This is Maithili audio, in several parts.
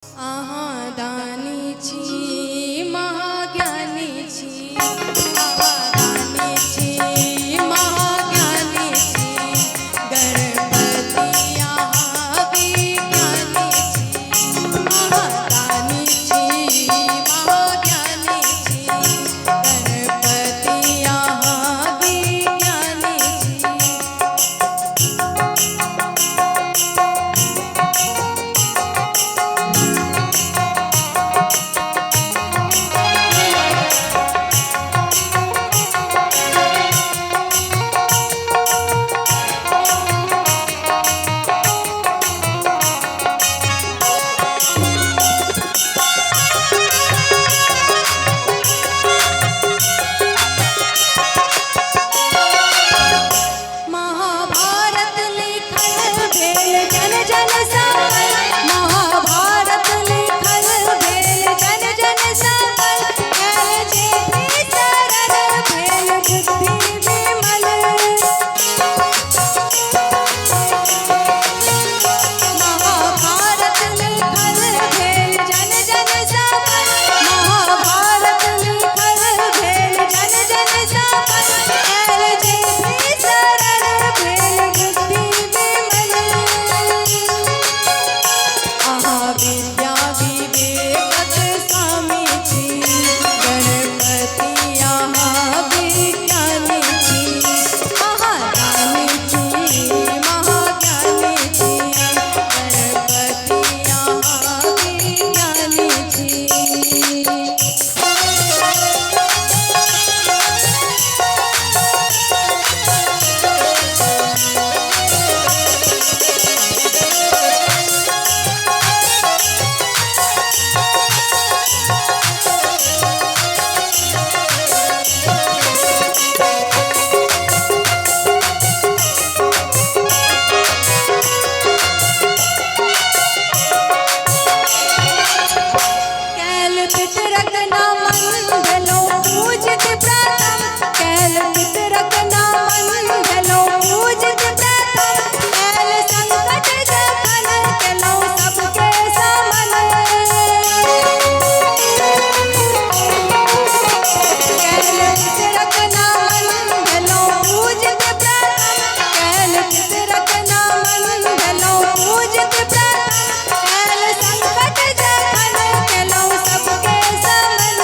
अहाँ दानी छी महाज्ञानी छी, अहाँ दानी छी महाज्ञानी छी, गणपति अहाँ विज्ञानी छी। अहाँ दानी छी महाज्ञानी छी, गणपति अहाँ विज्ञानी छी। महाभारत लिखल भेल जन जन सफल, महाभारत लिखल भेल जन जन सफल, आयल जे भी शरण भेल बुद्धि विमल। महाभारत लिखल भेल जन जन सफल, महाभारत लिखल भेल जन जन सफल, आयल जे भी शरण भेल बुद्धि विमल। अहाँ विद्या विवेकक स्वामी छी, गणपति अहाँ विज्ञानी छी। अहाँ दानी छी महाज्ञानी छी, गणपति अहाँ विज्ञानी छी। कैल पितरक नामन भेलो पूजित प्रथम, कैल पितरक नामन भेलो पूजित प्रथम, ऐल संकट जखन केलौ सबके समन। कैल पितरक नामन भेलो पूजित प्रथम, कैल पितरक नामन भेलो पूजित प्रथम, ऐल संकट जखन केलौ सबके समन।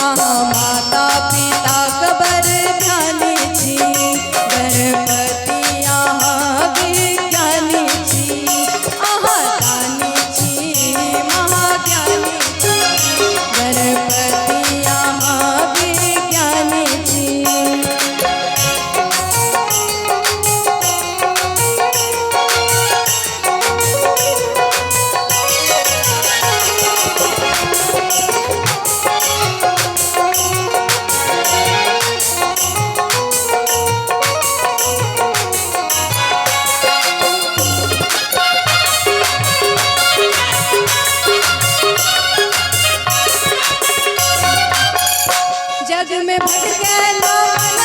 अहाँ माता पिताक बर ध्यानी छी, गणपति अहाँ विज्ञानी छी। अहाँ दानी छी महाज्ञानी छी, गणपति अहाँ विज्ञानी छी। जग में भटके लो मन